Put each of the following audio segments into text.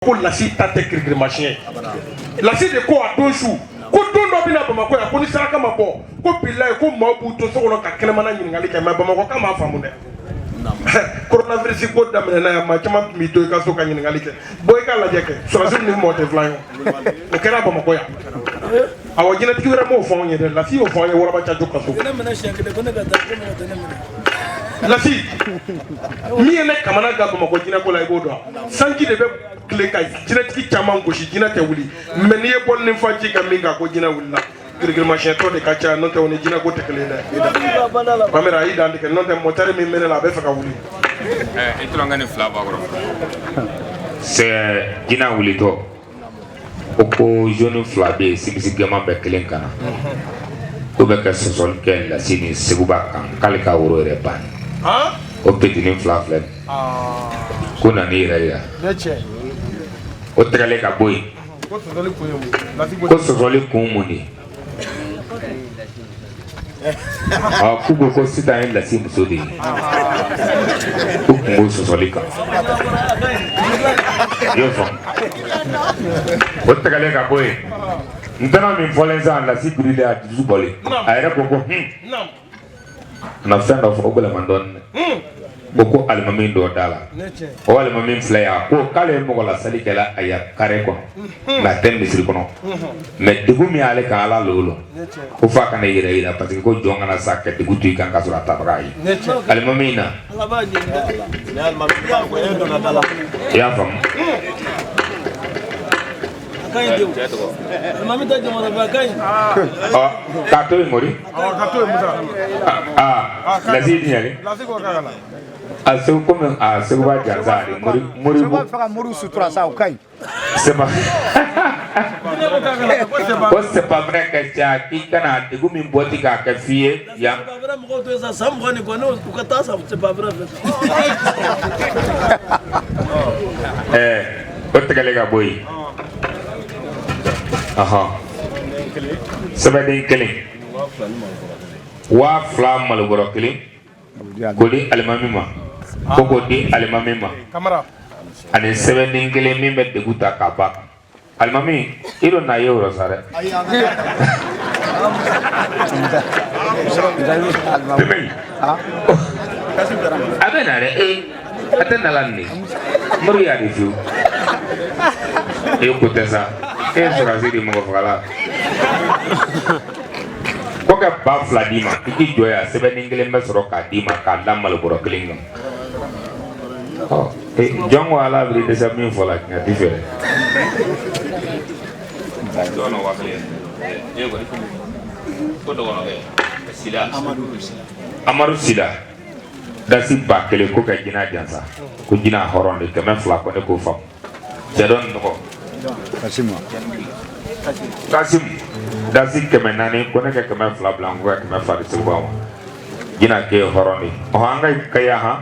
Ko Lasi ta tɛ kirikirimasiyɛn ye. Lasi de ko a don su ko don dɔ bɛna Bamakɔ yan, ko ni saraka ma bɔ, ko bilayi, ko maaw b'u to so kɔnɔ ka kɛnɛmana ɲininkali kɛ. Mais Bamakɔ kan m'a faamu dɛ. Coronavirus ko daminɛna yan, maa caman tun b'i to i ka so ka ɲininkali kɛ. Bɔ i k'a lajɛ kɛ, sɔrɔdasiw ni mɔgɔ tɛ filan ye. O kɛra Bamakɔ yan. Awɔ, jinɛtigi wɛrɛ m'o fɔ anw ye dɛ. Lasi y'o fɔ an ye Waraba Cajo ka so. Ne minɛ siɲɛ kelen ko ne ka taa, ko mɔgɔ tɛ ne minɛ. Lasi min ye ne kamana gan Bamakɔ jinɛko la, i b'o dɔn. Sanji de bɛ tile ka jinɛtigi caman gosi, jinɛ tɛ wuli. Mais n'i ye bɔli ni faji ka min kan, ko jinɛ wulila. Kirikirimasiyɛntɔ de ka ca, n'o tɛ o ni jinɛko tɛ kelen ye dɛ. Pamela, a y'i dan tigɛ, n'o tɛ motɛri min bɛ ne la, a bɛ fɛ ka wuli. I tulonkɛ ni fila b'a kɔrɔ. C'est jinɛ wulitɔ ko jeune fila bɛ yen, simisi gɛman bɛ kelen kan na, ko bɛ ka sɔsɔli kɛ Lasi ni Seguba kan, k'ale ka woro yɛrɛ ban. O petinin fila filɛ, ko na n'i yɛrɛ yira. O tɛgɛlen ka bɔ yen. Ko sɔsɔli kun mun de ye? K'u ko Sitan ye Lasi muso de ye, k'u kun b'o sɔsɔli kan. I y'o faamu? O tɛgɛlen ka bɔ yen. N tɛna min fɔlen sisan, Lasi birilen, a dusu bɔlen, a yɛrɛ ko na fɛn dɔ fɔ, o gɛlɛman dɔɔnin dɛ. Ko alimami dɔ da la, o alimami filɛ yan, ko k'ale ye mɔgɔ lasali kɛla a ya kare kɔnɔ, nka a tɛ misiri kɔnɔ. Mais degun min y'ale kan, Ala l'o lɔn. Ko f'a ka ne yɛrɛ yira, parce que ko jɔn kana sa ka degun to i kan k'a sɔrɔ a tabaga ye. Alimami na, i y'a faamu? Ɔ, k'a to yen mori. Ka to yen, Musa. Aa, Lasi di. Lasi ko k'a ka na. A Segu, komi a Seguba jansa de mori mori. Segu b'a fɛ ka moriw sutura sa, o ka ɲi. C'est pas ko c'est pas vrai ka ca k'i kana degun min bɔ ti k'a kɛ f'i ye yan. C'est pas vrai, mɔgɔw to yen sa, san 20 ni kɔ, ne u ka taa sa, c'est pas vrai fɛ sa. Ɛɛ, o tɛgɛlen ka bɔ yen. Ɔhɔn, sɛbɛnden kelen, 2000 malobɔrɔ kelen, k'o di alimami ma, ko k'o di alimami ma. Kamara. Ani sɛbɛnden kelen min bɛ degun ta k'a ban. Alimami, i dun na ye o rɔ sa dɛ. Tɛmɛ a bɛ na dɛ. Ee, a tɛ na la nin de mori y'a de fiyewu. E ko tɛ sa, e ye sɔrɔdasi de, mɔgɔ fagala. Ko ka 2000 d'i ma, i k'i jɔ yan, sɛbɛnden kelen bɛ sɔrɔ k'a d'i ma k'a da malobɔrɔ kelen kan. Ɔ, jɔn ko Ala b'i dɛsɛ min fɔ la, tiɲɛ t'i fɛ dɛ. Amadu Sila, dasi 1000, ko ka jinɛ jansa, ko jinɛ hɔrɔn de, 200, ko ne k'o faamu. Cɛ dɔ nin tɔgɔ? Kasimu. Kasimu, dasi 400, ko ne ka 200 bila n ko ka 200 di Seguba ma. Jinɛ k'e ye hɔrɔn de ye. Ɔhɔn, an ka kaya han.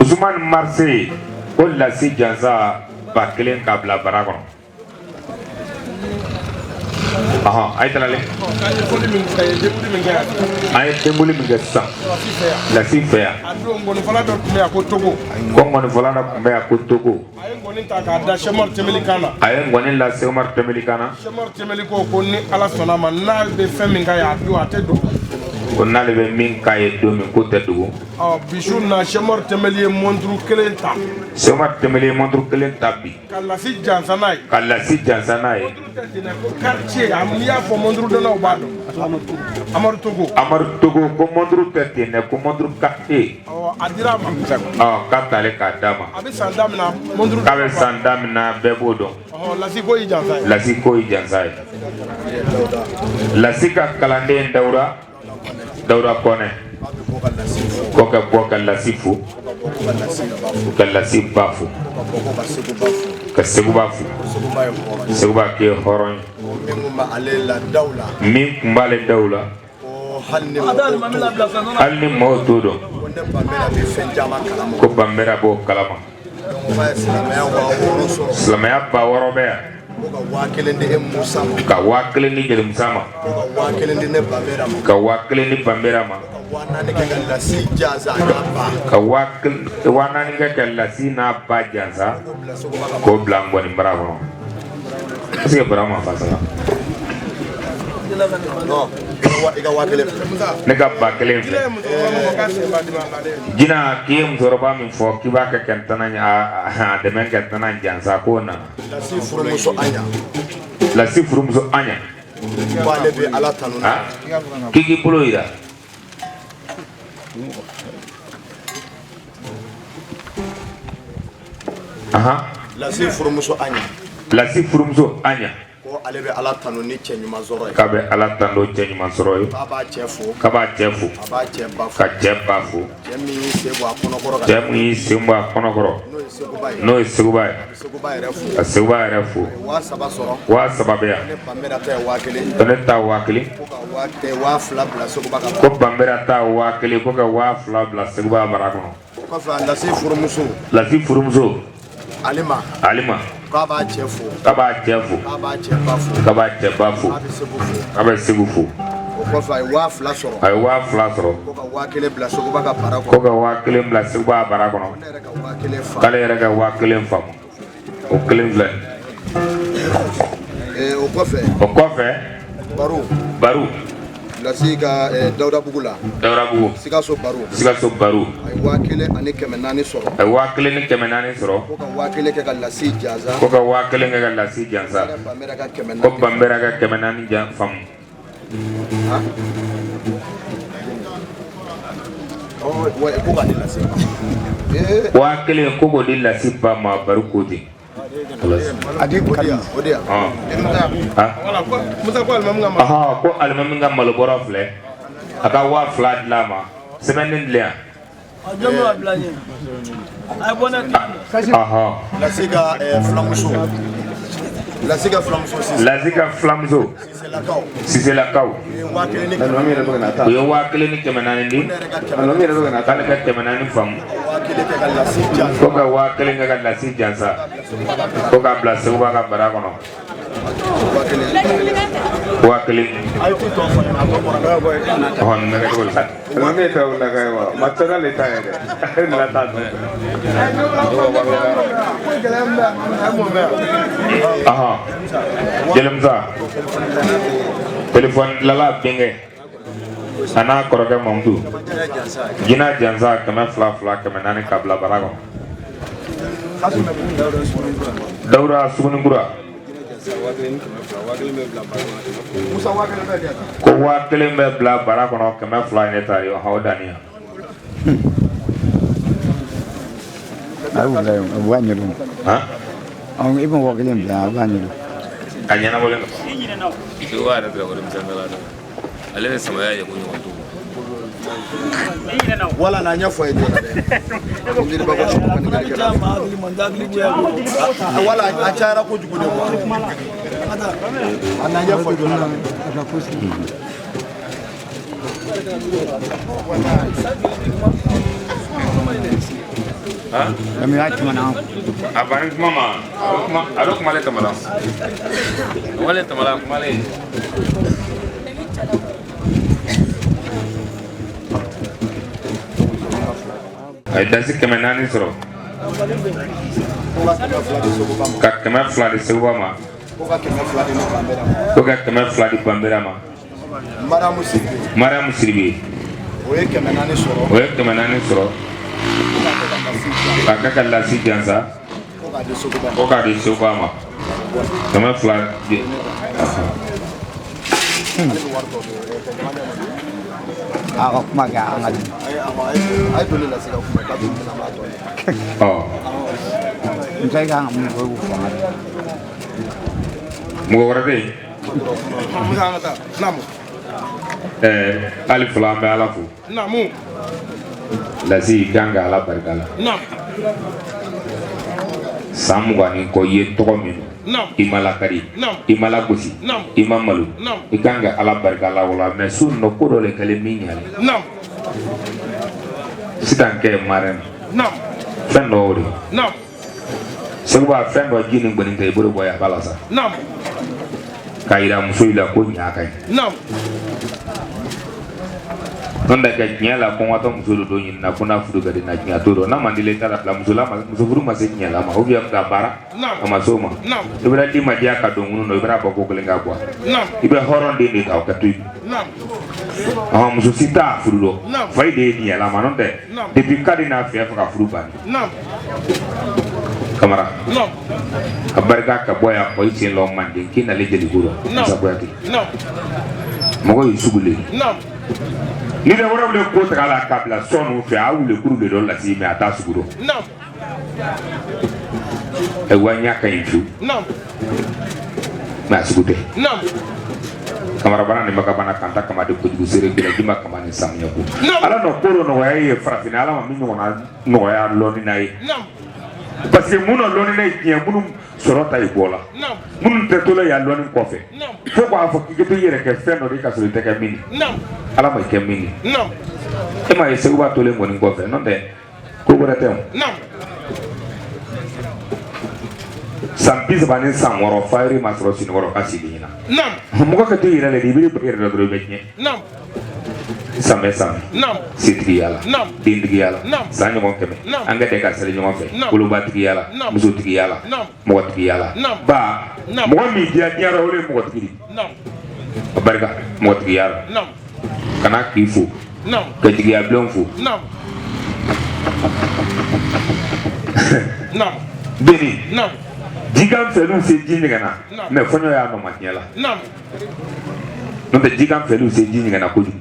Usumani Marseille, ko Lasi jansa 1000 k'a bila bara kɔnɔ. Ɔhɔn, a ye talalen. An ye denboli min kɛ sisan Lasi fɛ yan. A don ngɔnifɔla dɔ tun bɛ yan ko Togo. Ko ngɔnifɔla dɔ tun bɛ yan ko Togo. A ye ngɔni ta k'a da Sɛmari Tɛmɛli kan na. A ye ngɔni la Sɛmari Tɛmɛli kan na. Sɛmari Tɛmɛli ko ni Ala sɔnna a ma, n'a bɛ fɛn min k'a ye a don, a tɛ dogo. Ko n'ale bɛ min k'a ye don min, k'o tɛ dogo. Ɔ, bi su na, Sɛmari Tɛmɛli ye mɔnturu kelen ta. Sɛmari Tɛmɛli ye mɔnturu kelen ta bi. Ka Lasi jansa n'a ye. Ka Lasi jansa n'a ye. Mɔnturu tɛ ten dɛ, ko quartier, n'i y'a fɔ mɔnturu dɔnnaw b'a dɔn. Amadu Togo. Amadu Togo ko mɔnturu tɛ ten dɛ, ko mɔnturu quartier. Ɔ, a dira a ma. Ɔ, k'a t'ale k'a d'a ma. A bɛ san da min na, mɔnturu. K'a bɛ san da min na, bɛɛ b'o dɔn. Ɔhɔn, Lasi ko y'i jansa ye. Lasi ko y'i jansa ye. Lasi ka kalanden Dawuda, Dawuda Kɔnɛ, ko ka bɔ ka Lasi fo, ka Lasi ba fo, ka Seguba fo. Seguba k'e hɔrɔn ye. Min kun b'ale daw la, hali ni maaw t'o dɔn, ko Banbera b'o kalama. Silamɛya 6000 bɛ yan. Ka 1000 di Jeli Musa ma, ka 1000 di Banbera ma. 4,000 kɛ ka Lasi jansa a n'a ba. Ka 4,000 kɛ ka Lasi n'a ba jansa k'o bila ngɔni bara kɔnɔ. Est ce que bara ma fa sa? Non, i ka 5,000 filɛ. Ne ka 1,000 filɛ. Jina k'i ye musokɔrɔba min fɔ k'i b'a kɛ ka n tana a dɛmɛ ka n tana jansa k'o nana. Lasi furumuso Aɲa. Lasi furumuso Aɲa. Ko ale bɛ Ala tanu na. K'i k'i bolo yira. Lasi furumuso Aɲa. Lasi furumuso Aɲa. Ko ale bɛ Ala tanu ni cɛ ɲuman sɔrɔ ye. K'a bɛ Ala tanu cɛ ɲuman sɔrɔ ye. K'a b'a cɛ fo. K'a b'a cɛ fo. A b'a cɛ ba fo. Ka cɛ ba fo. Cɛ min y'i sen bɔ a kɔnɔkɔrɔ. Cɛ min y'i sen bɔ a kɔnɔkɔrɔ. N'o ye Seguba ye. N'o ye Seguba ye. A bɛ Seguba yɛrɛ fo. Ka Seguba yɛrɛ fo. 3,000 sɔrɔ. 3,000 bɛ yan. Ne Banbera ta ye 1,000. Ko ne ta 1,000. Ko ka 2,000 bila Seguba ka. Ko Banbera ta 1,000 ko ka 2,000 bila Seguba bara kɔnɔ. O kɔfɛ Lasi furumuso. Lasi furumuso. Alima. Alima. K'a b'a cɛ fo. K'a b'a cɛ fo. K'a b'a cɛ ba fo. K'a b'a cɛ ba fo. K'a bɛ Segu fo. K'a bɛ Segu fo. O kɔfɛ a ye 2,000 sɔrɔ. A ye 2,000 sɔrɔ. Ko ka 1,000 bila Seguba ka bara kɔnɔ. Ko ka 1,000 bila Seguba bara kɔnɔ. Ne yɛrɛ ka 1,000 faamu. K'ale yɛrɛ ka 1,000 faamu. O kelen filɛ. O kɔfɛ. O kɔfɛ. Baro. Baro. Lasi ka Dawudabugu la. Dawudabugu. Sikaso Baro. Sikaso Baro. A ye 1,400 sɔrɔ. A ye 1,400 sɔrɔ. Ko ka 1,000 kɛ ka Lasi jansa. Ko ka 1,000 kɛ ka Lasi jansa. Ko Banbera ka 400 jan faamu. Ko k'a di Lasi ba. 1,000 ko k'o di Lasi ba ma Baro ko ten. O de yan. Ko alimami ka malobɔrɔ filɛ a ka 2,000 dilan a ma sɛbɛnni dilan yan. Lasi ka filamuso. Lasi ka filamuso Sise. Lasi ka filamuso. Siselakaw. Siselakaw. U ye 1,400 di. K'ale ka 400 faamu. Ko ka 1,000 kɛ ka Lasi jansa. Ko k'a bila Seguba ka bara kɔnɔ. 1,000. Ɔhɔn nin bɛ kɛ cogo di? Ɔhɔn Jelimusa telefɔni dilanla denkɛ a n'a kɔrɔkɛ Mamudu Jina jansa 200 200 400 ka bila bara kɔnɔ. Dawuda Sugunikura. Ko 1,000 bɛ bila bara kɔnɔ 200 ne ta ye o danni yan. A b'u bila yen, u b'a ɲɛdɔn. I bɛ 1,000 bila a b'a ɲɛdɔn. A ɲɛnabɔlen don. Seguba yɛrɛ tɛ warimisɛn dala dɛ. Ale ni Samaya ye ko ɲɔgɔn to. Wala na ɲɛfɔ ye joona dɛ. Wala a cayara kojugu de quoi. A na ɲɛfɔ joona. A banni kuma ma a bɛ kuma ale tamala. Kuma ale tamala kuma ale. A ye dasi 400 sɔrɔ. Ka 200 di Seguba ma. Ko ka 200 di Banbera ma. Ko ka 200 di Banbera ma. Mariamu Sidibe. Mariamu Sidibe. O ye 400 sɔrɔ. O ye 400 sɔrɔ. K'a kɛ ka Lasi jansa. Ko k'a di Seguba ma. Ko k'a di Seguba ma. 200 di. A ka kuma kɛ an ka di. A ye doni Lasi ka kuma k'a bɛ minɛ b'a tɔ ye. Ɔ. Musa i kan ka mun fɔ i k'o fɔ an ka di. Mɔgɔ wɛrɛ bɛ yen? Musa an ka taa. Naamu. Hali fɔlɔ an bɛ Ala fo. Naamu. Lasi i kan ka Ala barika la. Naamu. San 20 ni kɔ i ye tɔgɔ min. I ma lakari. I ma lagosi. I ma malo. I kan ka Ala barika la o la mais su nɔ ko dɔ de kɛlen min ɲalen. Sisan kɛ marraine. Fɛn dɔ o de. Seguba fɛn dɔ ji ni gbɛni tɛ i bolo bɔ yan a b'a la sa. K'a yira muso in la ko ɲa ka ɲi. N'o tɛ ka tiɲɛ la kɔngɔtɔ muso dɔ don ɲini na ko n'a furu ka di na tiɲɛ t'o dɔn n'a man di i t'a labila muso la muso furu ma se tiɲɛ la ma ou bien ka baara a ma s'o ma i bɛna di ma diya ka don ŋunu na i bɛna bɔ ko kelen ka bɔ i bɛ hɔrɔn den de ta o ka to yen ɔhɔn muso si t'a furu dɔn fa de ye tiɲɛ la ma n'o tɛ depuis ka di n'a fɛ fɛ ka furu ban Kamara a barika ka bɔ yan kɔ i sen lɔ manden k'i nalen jeliko rɔ Musa Kuyate mɔgɔ y'i sugulen ni de wɛrɛw de ko taga la k'a bila sɔn fɛ a wuli kuru de dɔ lasi mais a t'a sugu dɔn ayiwa ɲa ka ɲi fiyewu mais a sugu tɛ Kamara bana ni makabana kanta kama de kojugu seere bila jima kama ni samiya ko ala nɔ ko dɔ nɔgɔya ye farafinna ala ma min ɲɔgɔnna nɔgɔya lɔnni na ye parce que mun na lɔnni na ye tiɲɛ minnu sɔrɔ ta i bɔ la minnu tɛ to la yan lɔnni kɔfɛ fo k'a fɔ k'i ka to i yɛrɛ kɛ fɛn dɔ de ka sɔrɔ i tɛ kɛ min ye ala ma i kɛ min ye e m'a ye Seguba tolen kɔni kɔfɛ n'o tɛ ko wɛrɛ tɛ o san 36 fayiri ma sɔrɔ sinɔgɔ ka sigi ɲɛna mɔgɔ ka to i yɛrɛ la de i bɛ yɛrɛ dɔ dɔrɔn i bɛ tiɲɛ sanbɛ sanbɛ setigiya la dentigiya la san ɲɔgɔn 100 an ka dɛ ka sali ɲɔgɔn fɛ kolobatigiya la musotigiya la mɔgɔtigiya la ba mɔgɔ min diya diɲɛ rɔ o de ye mɔgɔtigi de a barika mɔgɔtigiya la kana k'i fo ka jigiya bulon fo beni jikan fɛliw se ji ɲɛgɛnna mais fɔɲɔ y'a nɔ ma tiɲɛ la n'o tɛ jikan fɛliw se ji ɲɛgɛnna kojugu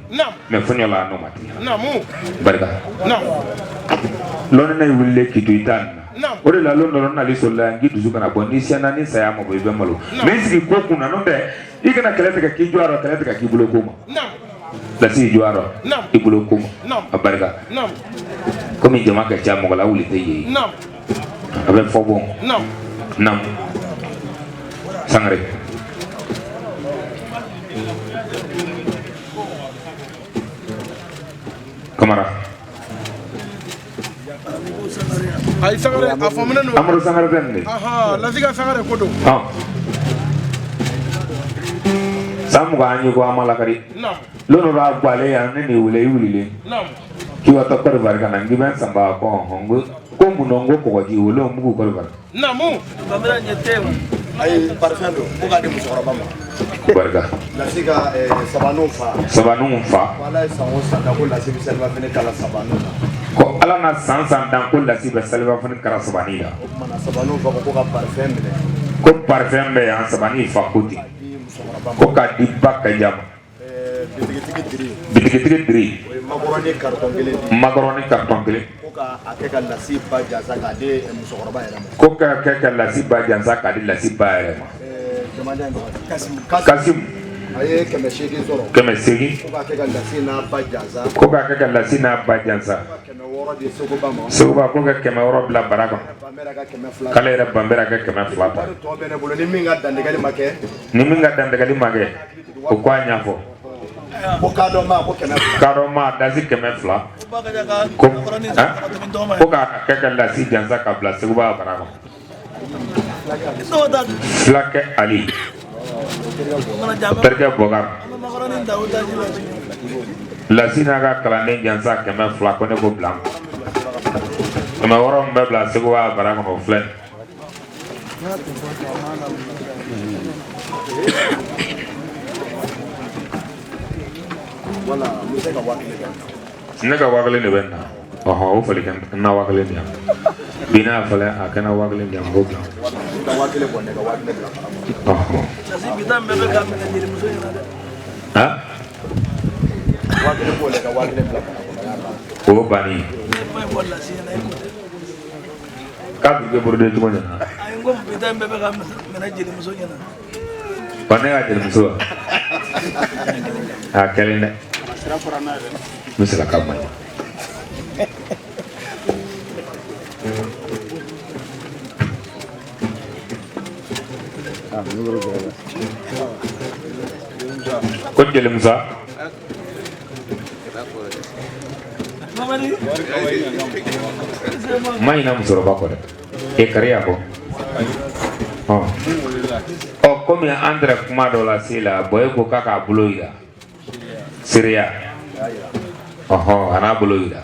mais fɔɲɔ la a nɔ ma tiɲɛ la barika lɔnni na wulilen k'i to i ta nin na o de la lon dɔ la n nali sɔrɔ la yan k'i dusu kana bɔ n'i siyana ni saya ma bɔ i bɛ malo mais i sigi ko kun na n'o tɛ i kana kɛlɛ tigɛ k'i jɔ a rɔ kɛlɛ tigɛ k'i bolo ko ma lasi i jɔ a rɔ i bolo ko ma a barika komi jama ka ca mɔgɔ la wuli tɛ yen a bɛ fɔ bɔn nam Sangare Kamara ayi Sangare a faamunen don Amadu Sangare tɛ nin de Lasi ka Sangare ko don san 20 an ye ko an ma lakari lon dɔ la gwale yan ne n'i wele i wulilen k'i ka taa Côte d'Ivoire ka na n k'i bɛ n sanba ko ɔhɔn n ko mun nɔ n ko kɔgɔji o lon mugu Côte d'Ivoire naamu Bamira ɲɛ tɛ wa ayi parfum don ko k'a di musokɔrɔba ma barika Lasi ka sabaninw fa sabaninw fa ko ala ye san o san da ko Lasi bɛ salibafini kala sabaninw na ko ala na san san dan ko Lasi bɛ salibafini kala sabanin la o tuma na sabaninw fa ko ka parfum minɛ ko parfum bɛ yan sabanin fa ko ten ko k'a di ba Kaja ma bitigitigi diri bitigitigi diri o ye makɔrɔni carton kelen di makɔrɔni carton kelen ko ka a kɛ ka Lasi ba jansa k'a di musokɔrɔba yɛrɛ ma ko k'a kɛ ka Lasi ba jansa k'a di Lasi ba yɛrɛ ma jamajan tɔgɔ Kasimu a ye 800 sɔrɔ 800 ko k'a kɛ ka Lasi n'a ba jansa ko k'a kɛ ka Lasi n'a ba jansa 600 di Seguba ma Seguba ko ka 600 bila bara kɔnɔ Banbɛra ka 200 k'ale yɛrɛ Banbɛra ka 200 ta wari tɔ bɛ ne bolo ni min ka dantigɛli ma kɛ ni min ka dantigɛli ma kɛ o ko a ɲɛfɔ ko kadɔ ma ko 200 kadɔ ma dasi 200 ko ko k'a kɛ ka Lasi jansa ka bila Seguba bara kɔnɔ fulakɛ Ali o terikɛ Bɔkari Lasi n'a ka kalanden jansa 200 ko ne ko bila 600 min bɛ bila Seguba bara kɔnɔ o filɛ nin Ne ka 1000 de bɛ na ɔhɔn o fali kɛ n na 1000 di yan bi n'a falen a kɛ n na 1000 di yan n k'o bila ɔhɔn han o banni k'a bɛ kɛ boroden cogo ɲɛna ayi n ko bi ta in bɛɛ bɛ ka minɛ jelimuso ɲɛna wa ne ka jelimuso wa a kɛlen dɛ n bɛ se ka man ɲi ko jelimusa ma ɲina musokɔrɔba kɔ dɛ e kariya kɔ ɔ komi an tɛrɛ kuma dɔ la se la bɔn e ko k'a k'a bolo yira seereya Ɔhɔn, a n'a bolo yira.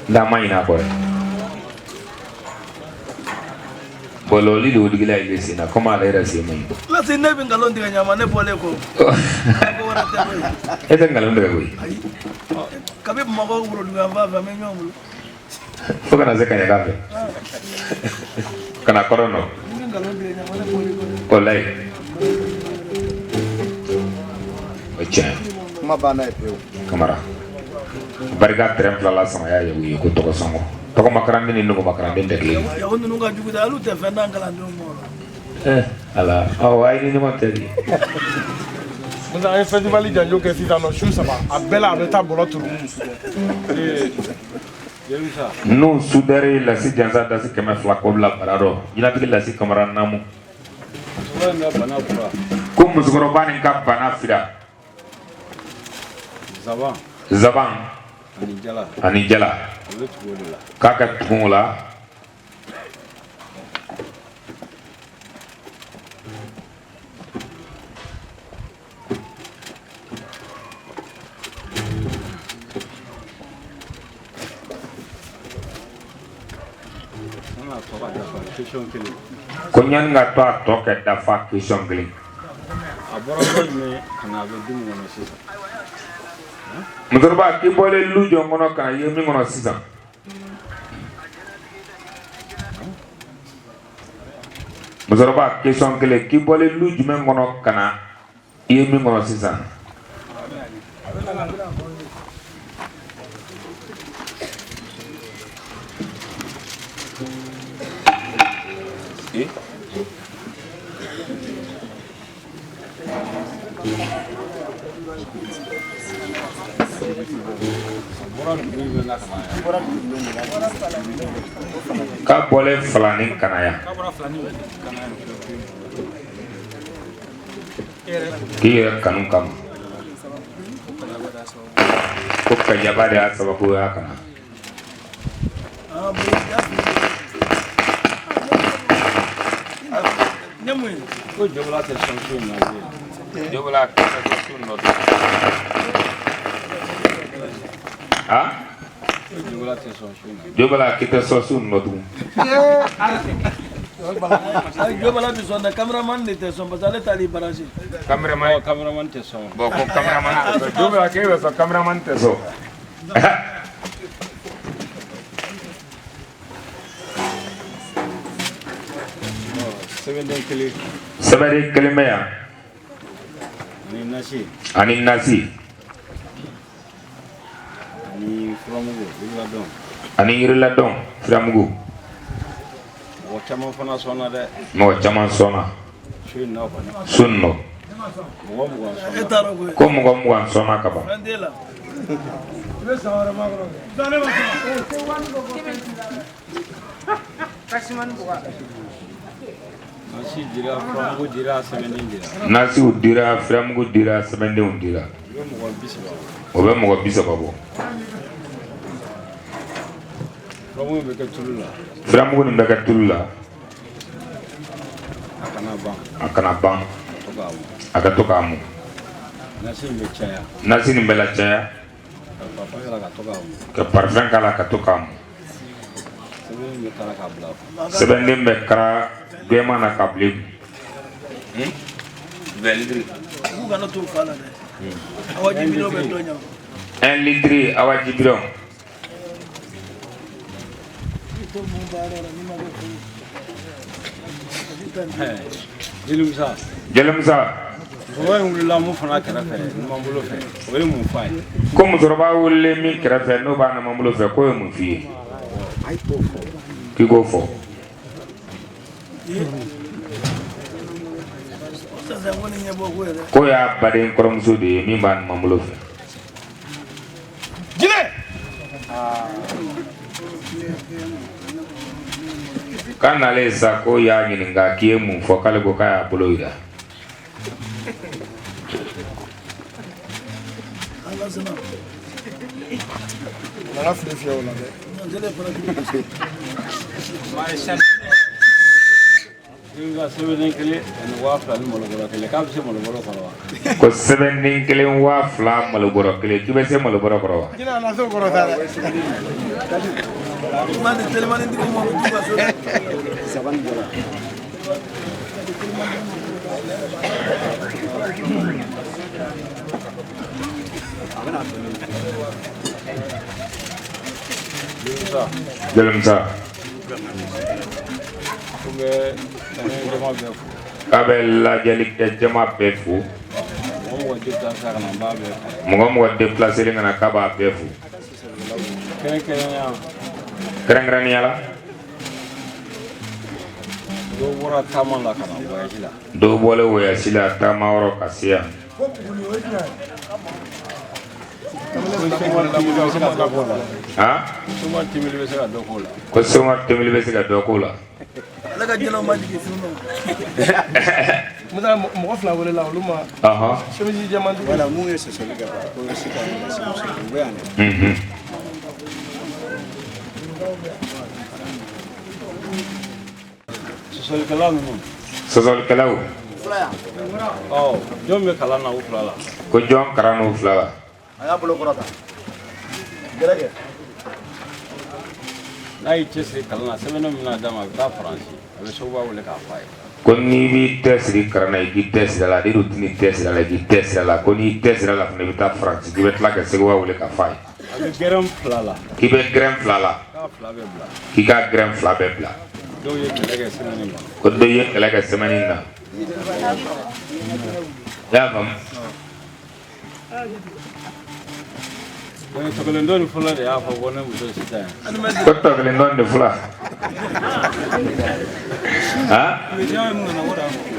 N ma ɲinɛ a kɔ dɛ. Bɔlɔli de digila ile sen na komi ale yɛrɛ sen man ɲi. Lasi ne bɛ nkalon tigɛ ɲama ne bɔlen kɔ. Ko wɛrɛ tɛ koyi. E tɛ nkalon tigɛ koyi. Ayi. Kabi Bamakɔ worodugu yan fan fɛ an bɛ ɲɔgɔn bolo. Fo kana se Kaɲaka fɛ. Ka na kɔrɔn nɔ. N bɛ nkalon tigɛ ɲama ne bɔlen kɔ. Walayi. O tiɲɛ. Kuma banna ye pewu. Kamara. Barika tɛrɛn fila la samaya ye u ye ko tɔgɔ sɔngɔ. Tɔgɔmakaranden ni nɔgɔmakaranden tɛ kelen ye. Yaku ninnu ka jugu dɛ, hali u tɛ fɛn d'an kalandenw ma o la. Ala awɔ a ye ni ɲɔgɔn tɛ de. Musa an ye festival janjo kɛ sisan nɔ su 3 a bɛɛ la a bɛ taa bɔlɔ turu. N'u sudɛri lasi jansa dasi 200 kɔ bila bara dɔ jinatigi lasi kamara naamu. Ko musokɔrɔba nin ka bana fira. Zaban ani jala k'a ka tugun o la. Ko ɲani ka to a tɔ kɛ dafa question kelen. A bɔra yɔrɔ jumɛn ka na a bɛ du min kɔnɔ sisan? Musokɔrɔba k'i bɔlen lu jɔn kɔnɔ ka na ye min kɔnɔ sisan. Musokɔrɔba question kelen k'i bɔlen lu jumɛn kɔnɔ ka na i ye min kɔnɔ sisan. K'a bɔlen Falani ka na yan. K'i yɛrɛ kanu kama. Ko Kajaba de y'a sababu y'a kana. Ko Jobala tɛ sɔn su in na bilen. Jobala tɛ sɔn su in na bilen. Ah? Ko Jobala tɛ sɔn su in na. Jobala k'i tɛ sɔn su in na tugun. Jobala bɛ sɔn dɛ, cameraman de tɛ sɔn parce que ale t'ale branché. Cameraman, cameraman tɛ sɔn. Bon ko cameraman tɛ sɔn. Jobala k'e bɛ sɔn cameraman tɛ sɔn. Sɛbɛnden kelen. Sɛbɛnden kelen bɛ yan. Ani nasi. Ani nasi. Ani furamugu, yiriladɔn. Ani yiriladɔn, furamugu. Mɔgɔ caman fana sɔnna dɛ. Mɔgɔ caman sɔnna. Su in na kɔni. Su in nɔ. Mɔgɔ 20 sɔnna. Ko mɔgɔ 20 sɔnna ka ban. Fɛn t'e la. Nasi dira, furamugu dira, sɛbɛnden dira. Nasiw dira, furamugu dira, sɛbɛndenw dira. O bɛ mɔgɔ 30 bɔ. O bɛ mɔgɔ 30 bɔ. Furamugu bɛ kɛ tulu la. Furamugu nin bɛ kɛ tulu la. A kana ban. A kana ban. A ka to k'a mun. Nasi in bɛ caya. Nasi nin bɛ la caya. Ka parfum k'a la ka to k'a mun. Ka parfum k'a la ka to k'a mun. Sɛbɛnden bɛ kala k'a bila. Sɛbɛnden bɛ kara gɛman na k'a bila i kun. 20 litres. K'u kana t'u fa la dɛ. Awa jibidɔn bɛ dɔ ɲa. 1 litre awa jibidɔn. Jelimusa. Jelimusa. Musokɔrɔba in wulila mun fana kɛrɛfɛ numan bolo fɛ o ye mun f'a ye. Ko musokɔrɔba wulilen min kɛrɛfɛ n'o b'a numan bolo fɛ k'o ye mun f'i ye. K'i k'o fɔ. K'o y'a baden kɔrɔmuso de ye min b'a numan bolo fɛ. Jinɛ. K'a nalen sa k'o y'a ɲininka k'i ye mun fɔ k'ale ko k'a y'a bolo yira. Nana fili fiyɛ o la dɛ. Sɛbɛnden kelen ani 2000 ni malobɔrɔ kelen, k'a bɛ se malobɔrɔ kɔrɔ wa? Ko sɛbɛnden kelen 2000 malobɔrɔ kelen, k'i bɛ se malobɔrɔ kɔrɔ wa? Jinɛ na se o kɔrɔ sa dɛ. Jelimusa. K'a bɛ lajɛli kɛ jama bɛɛ fo. Mɔgɔ mɔgɔ déplacé ka na k'a b'a bɛɛ fo. Kɛrɛnkɛrɛnnenya la. Dɔw bɔra taama la ka na voyage la. Dɔw bɔlen voyage la taama yɔrɔ ka se yan. Ko Soma Tembeli bɛ se ka dɔ k'o la. Ale ka jɛnɛw ma jigin sun na. Musa mɔgɔ fila welela olu ma. Chemise jɛman tigi. Voilà, mun ye sɔsɔli kɛ quoi, ko Sita ni Lasi u bɛ yan dɛ. Sɔsɔlikɛla ninnu. Sɔsɔlikɛlaw. Ɔ jɔn bɛ kalan na u fila la? Ko jɔn kalan n'u fila la? A y'a bolo kɔrɔta. Gɛrɛ kɛ. N'a y'i cɛsiri kalan na, sɛbɛnni min bɛna d'a ma, a bɛ taa Faransi, a bɛ Seguba wele k'a f'a ye. Ko n'i b'i tɛsiri kalan na, i k'i tɛsiri a la, n'i dun tɛn'i tɛsiri a la, i k'i tɛsiri a la, ko n'i tɛsiri a la fana, i bɛ taa Faransi, k'i bɛ tila ka Seguba wele k'a f'a ye. A bɛ gɛrɛn fila la. K'i bɛ gɛrɛn fila la. K'a fila bɛɛ bila. K'i ka gɛrɛn fila bɛɛ bila. Dɔw ye kɛlɛ kɛ semaine kɔnɔ. Ko dɔw ye kɛlɛ kɛ semaine na. I y'a faamu? Tɔkelen dɔ ni fɔlɔ de y'a fɔ ko ne muso Sita ye. Ko tɔkelen dɔ de fɔlɔ.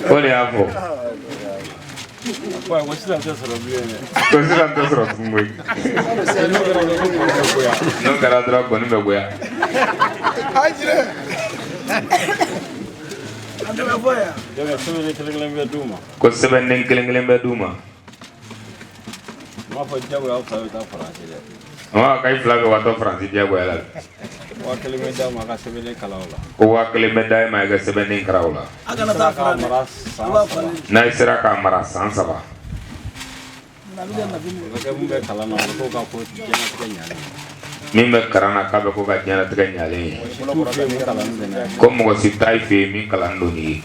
O de y'a fɔ. Ko sisan tɛ sɔrɔ bilen dɛ. Ko sisan tɛ sɔrɔ tugun koyi. N'o kɛra dɔrɔn gɔni bɛ goya. Sɛbɛnden kelen kelen bɛ d'u ma. Ko sɛbɛnden kelen kelen bɛ d'u ma. N b'a fɔ diyagoya aw fila bɛ taa Faransi dɛ. K'aw fila bɛ ka taa Faransi diyagoya la. 1000 bɛ d'a ma a ka sɛbɛnden kalan o la. Ko 1000 bɛ d'a ma i ka sɛbɛnden kalan o la. A kana taa Faransi. N'a sera k'a mara san 3. O bɛ kɛ mun bɛ kalan na, o bɛ k'o ka ko diɲɛlatigɛ ɲalen ye. Min bɛ kalan na k'a bɛ k'o ka diɲɛlatigɛ ɲalen ye. Ko mɔgɔ si t'a fɛ yen min kalan don n'i ye.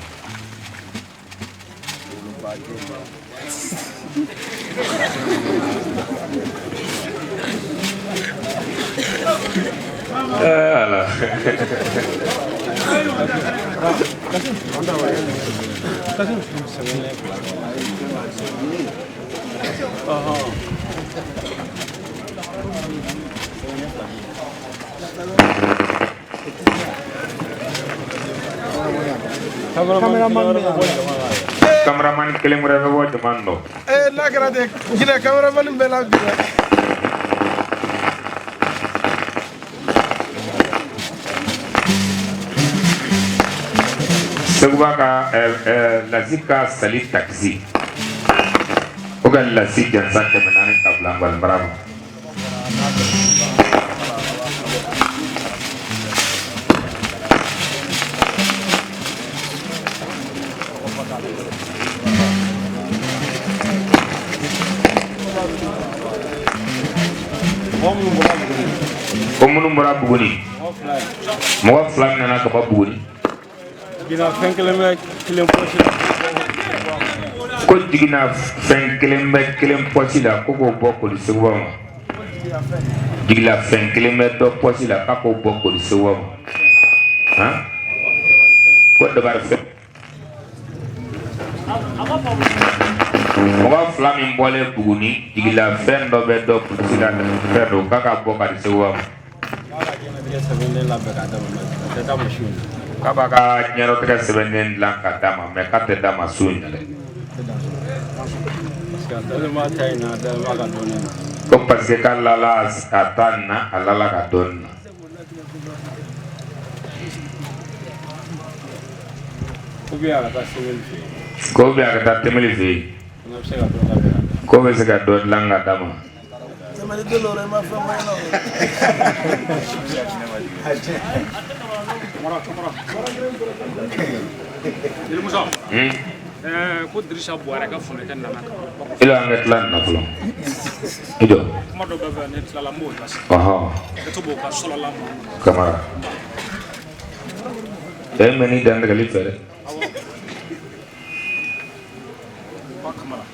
Ala. Cameraman kelen wɛrɛ bɛ bɔ jama nɔ. N'a kɛra ten, Jinɛ cameraman bɛɛ la bi dɛ. Seguba ka Lasi ka sali takisi o ka Lasi jansa 400 ka bila Ngɔlibara ma. Ko minnu bɔra Buguni, mɔgɔ fila min nana ka bɔ Buguni. Jiginna fɛn kelen bɛ kelen pɔsi la. Ko jiginna fɛn kelen bɛ kelen pɔsi la, ko k'o bɔ k'o di Seguba ma. Jiginna fɛn kelen bɛ dɔ pɔsi la, k'a k'o bɔ k'o di Seguba ma. Han? Ko dabari fɛn. Mɔgɔ fila min bɔlen Buguni, jiginna fɛn dɔ bɛ dɔ pɔsi la, fɛn don k'a ka bɔ k'a di Seguba ma. K'a b'a ka diɲɛlatigɛ sɛbɛnden dilan k'a d'a ma, mɛ k'a tɛ d'a ma su in na dɛ. Ko parce que k'a lala a ta nin na, a lala ka dɔɔnin na. Ko bɛ a ka taa Tembeli fɛ yen. Ko bɛ a ka taa Tembeli fɛ yen. Ko bɛ se ka dɔ dilan ka d'a ma. Ko Dirisa Buwarɛ ka funɛkɛ nana ka bɔ. I an ka tila nin na fɔlɔ. I jɔ. Kuma dɔ bɛ fɛ ne tilala n b'o lase. Ne to b'o ka sɔlɔla ma. Kamara. E mɛ ni dantigɛli fɛ dɛ. Ba Kamara.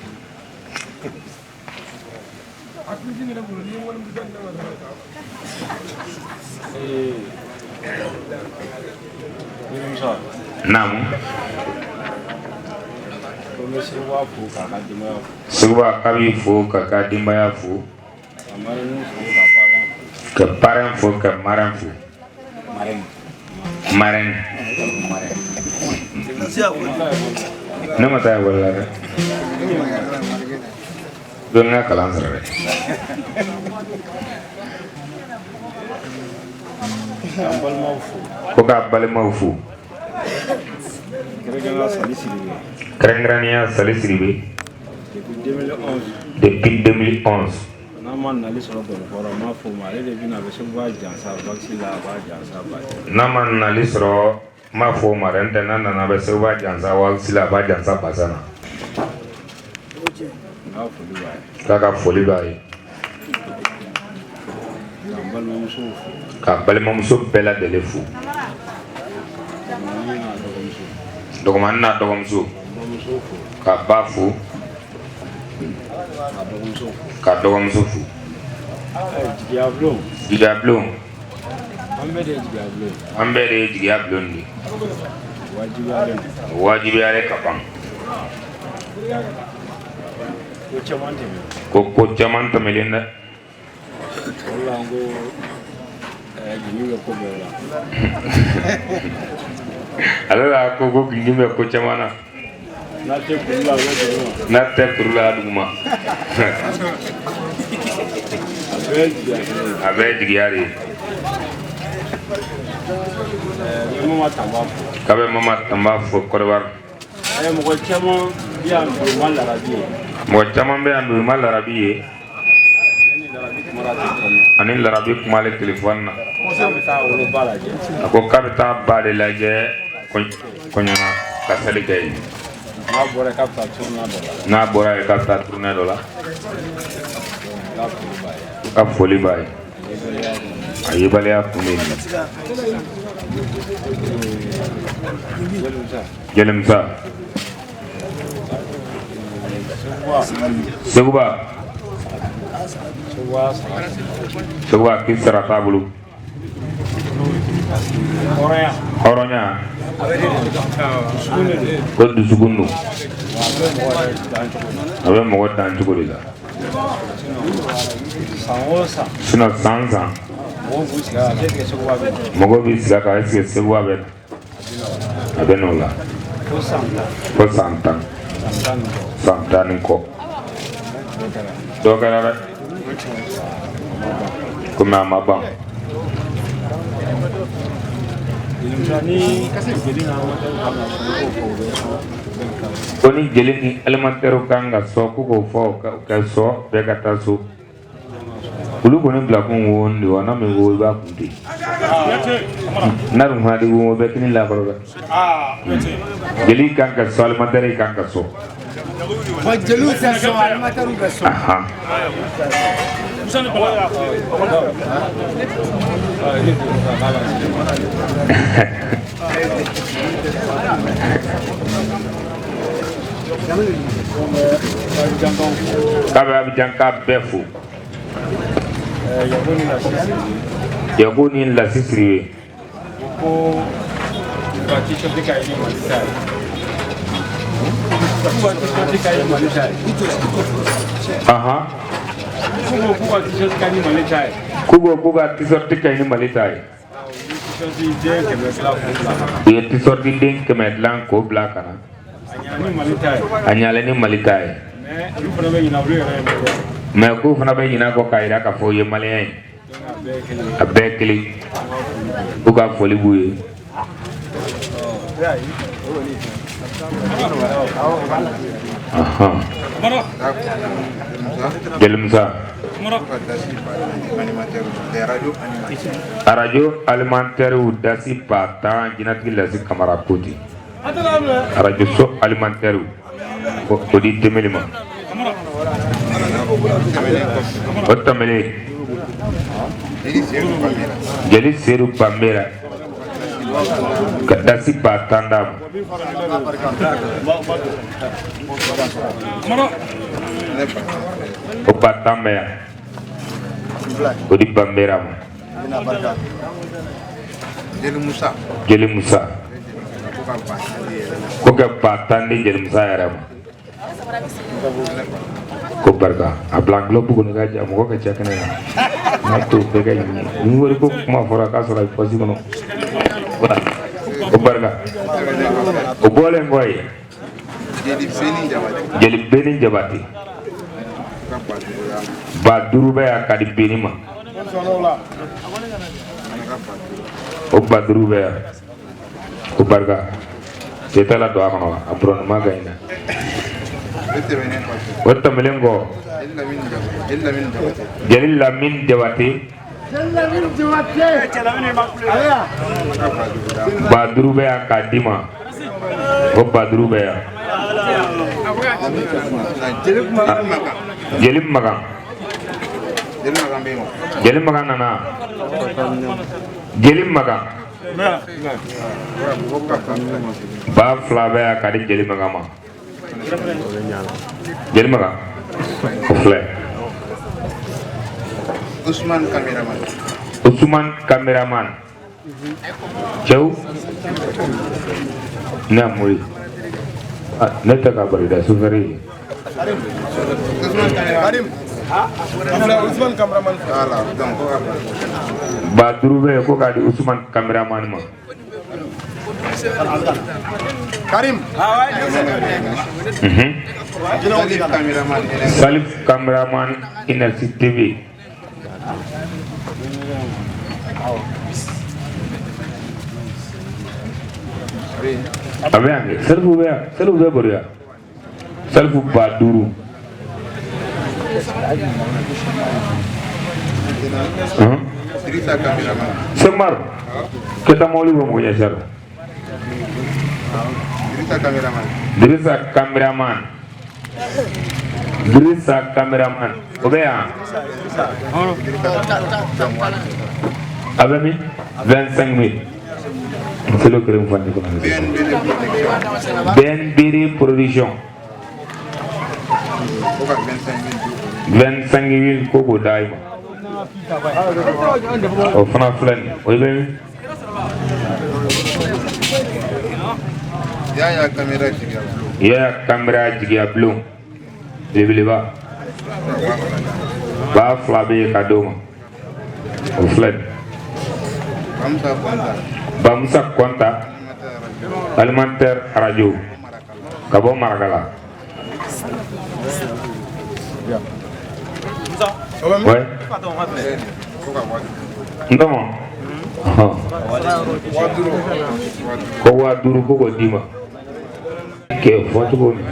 Naamu. Seguba k'a b'i fo k'a ka denbaya fo. Ka parrain fo ka marraine fo. Marraine. Ne ma taa ekɔli la dɛ. Don n ka kalan sara dɛ. Ko k'a balimaw fo. Kɛrɛnkɛrɛnnenya Sali Sidibe. Depuis 2011. N'a ma nali sɔrɔ Bamakɔ n b'a fɔ o ma, ale de bɛna a bɛ Seguba jansa waxi la, a b'a jansa ba. N'a ma nali sɔrɔ n b'a fɔ o ma dɛ, n tɛ n'a nana a bɛ Seguba jansa waxi la, a b'a jansa basa na. K'a ka foli b'a ye. K'a balimamuso bɛɛ lajɛlen fo. Dɔgɔmanin n'a dɔgɔmuso. K'a ba fo. K'a dɔgɔmuso fo. Jigiya bulon. An bɛɛ de ye jigiya bulon ye. An bɛɛ de ye jigiya bulon de ye. Wajibiyalen ka ban. Ko ko caman tɛmɛlen dɛ. O la n ko gini bɛ ko bɛɛ la. Ale la ko gini bɛ ko caman na. N'a tɛ kuru la a bɛ duguma. N'a tɛ kuru la a duguma. A bɛɛ ye jigiya de ye. K'a bɛ Mama Tanba fo Kɔdiwari. Mɔgɔ caman bɛ yan bi u ma larabi ye. Mɔgɔ caman bɛ yan bi u ma larabi ye. Ani larabi kumalen telefɔni na. A ko k'a bɛ taa ba de lajɛ kɔɲɔna ka sali kɛ yen. N'a bɔra yen k'a bɛ taa tournée dɔ la. Ka foli b'a ye. A yebaliya kun de ye nin ye. Jelimusa. Seguba. Seguba k'i sara t'a bolo. Hɔrɔnya. Ko dusukun don. A bɛ mɔgɔ dan cogo de la. Sinon san san. Mɔgɔw b'i sigi a kan est-ce que Seguba bɛ na? A bɛ n'o la. Fo san 10. San 10 ni kɔ. Dɔ kɛra dɛ. Komi a ma ban. Ko ni jeli ni alimentaire kan ka sɔn ko k'o fɔ ka sɔn bɛɛ ka taa so. Olu kɔni bila kun wo de wa n'a min wo i b'a kun ten. N'a dun fana di wo bɛɛ kini lakɔrɔ dɛ. Jeli kan ka sɔn alimentaire kan ka sɔn. Wa jeliw tɛ sɔn alimentaire bɛ sɔn. K'a bɛ Abijan k'a bɛɛ fo. Yaku ni Lasi Sidibe. Ko ka t-shirt ka ɲi ni Mali ta ye. K'u ka t-shirt ka ɲi ni Mali ta ye. K'u ko k'u ka t-shirt ka ɲi ni Mali ta ye. K'u ko k'u ka t-shirt ka ɲi ni Mali ta ye. U ye t-shirt den 100 dilan k'o bila ka na. A ɲalen ni Mali ta ye. Mais k'u fana bɛ ɲinɛ kɔ k'a jira k'a fɔ u ye maliyɛn ye. A bɛɛ kelen. U ka foli b'u ye. Jelimusa. Radio alimentaire dasi ba 10 jinɛtigi Lasi Kamara ko ten. Arajo so alimentaire ko di Tembeli ma. O tɛmɛnen, jeli Sedu Banbera ka dasi 10 000 d'a ma. O 10 000 bɛ yan, o di Banbera ma. Jeli Musa ko ka 10 000 di Jeli Musa yɛrɛ ma. Ko barika a bila enveloppe kɔnɔ ka ja mɔgɔ ka ca kɛnɛ kan n'a to bɛɛ ka ɲini ni wari ko kuma fɔra k'a sɔrɔ a bɛ pɔsi kɔnɔ. Ko barika. O bɔlen kɔ yen, Jeli Beni Jabate 5000 bɛ yan ka di Beni ma. O 5000 bɛ yan. Ko barika. Cɛ t'a la don a kɔnɔ, a buranuma ka ɲi dɛ. O tɛmɛnen kɔ, Jeli Lamini Jabate 5000 bɛ yan k'a d'i ma. O 5000 bɛ yan. Jeli Makan, Jeli Makan nana. Jeli Makan 2000 bɛ yan k'a di Jeli Makan ma. Jeli Makan o filɛ. Ousmane Cameraman cɛw ne y'a mori ne tɛ ka barida sofɛri ye. 5000 bɛ yen ko k'a di Ousmane Cameraman ma. Karim. Salif Cameraman Énergie TV. A bɛ yan kɛ Salifu bɛ yan, Salifu bɛ baro yan. Salifu 5000. Sɛkumaru kɛta mɔbili bɛ mɔgɔ ɲɛ sira. Dirisa Cameraman, Dirisa Cameraman o bɛ yan. A bɛ min? 25 000. Selo kelen fɔ ne kɔnɔ. BNBD production 25 000 ko k'o d'a ma. O fana filɛ nin ye, o bɛ min? Yaya Camera jigiya bulon belebeleba 2000 bɛ yen ka d'o ma. O filɛ nin. Bamusa Kɔnta alimentaire radio ka bɔ Marakala. Ouais. N tɔmɔ ko 5000 ko k'o d'i ma. Kɛ fɔcogo min.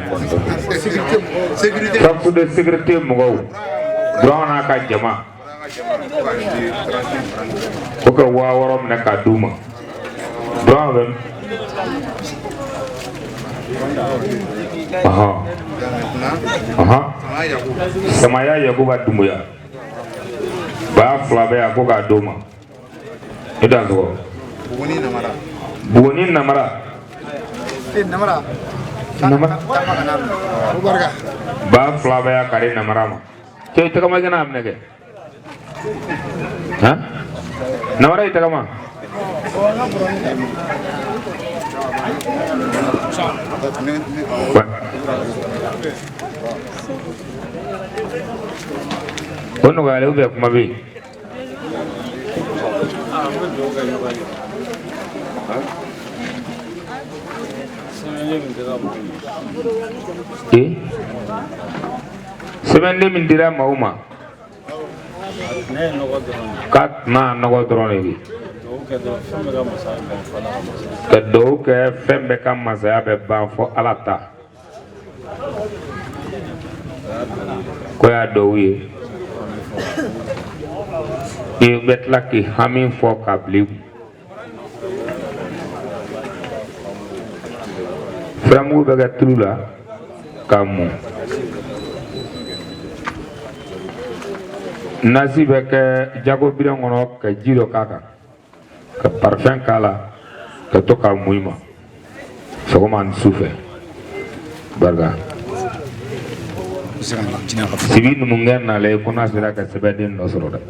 Force de sécurité mɔgɔw Burama n'a ka jama ko ka 6000 minɛ k'a d'u ma. Burama bɛ min? Samaya Yakuba Dumbuya 2000 bɛ yan ko k'a d'o ma. E dan sɔgɔ. Buguni Namara. 2000 bɛ yan k'a di Namara ma. Cɛ i tagama i kana a minɛ kɛ. Han? Namara i tagama. O nɔgɔyalen ou bien kuma bɛ yen? Sɛbɛnden min dira maaw ma k'a tɛna nɔgɔ dɔrɔn de bi ka dugawu kɛ fɛn bɛɛ ka masaya bɛ ban fɔ Ala ta. Ko y'a dugawu ye i bɛ tila k'i hami fɔ ka bila i kun. Furamugu bɛ kɛ tulu la k'a mun. Nasi bɛ kɛ jago bidɔn kɔnɔ ka ji dɔ k'a kan, ka parfum k'a la, ka to k'a mun i ma sɔgɔma ani su fɛ. Barika. Sibi numukɛ nalen ko n'a sera ka sɛbɛnden dɔ sɔrɔ dɛ.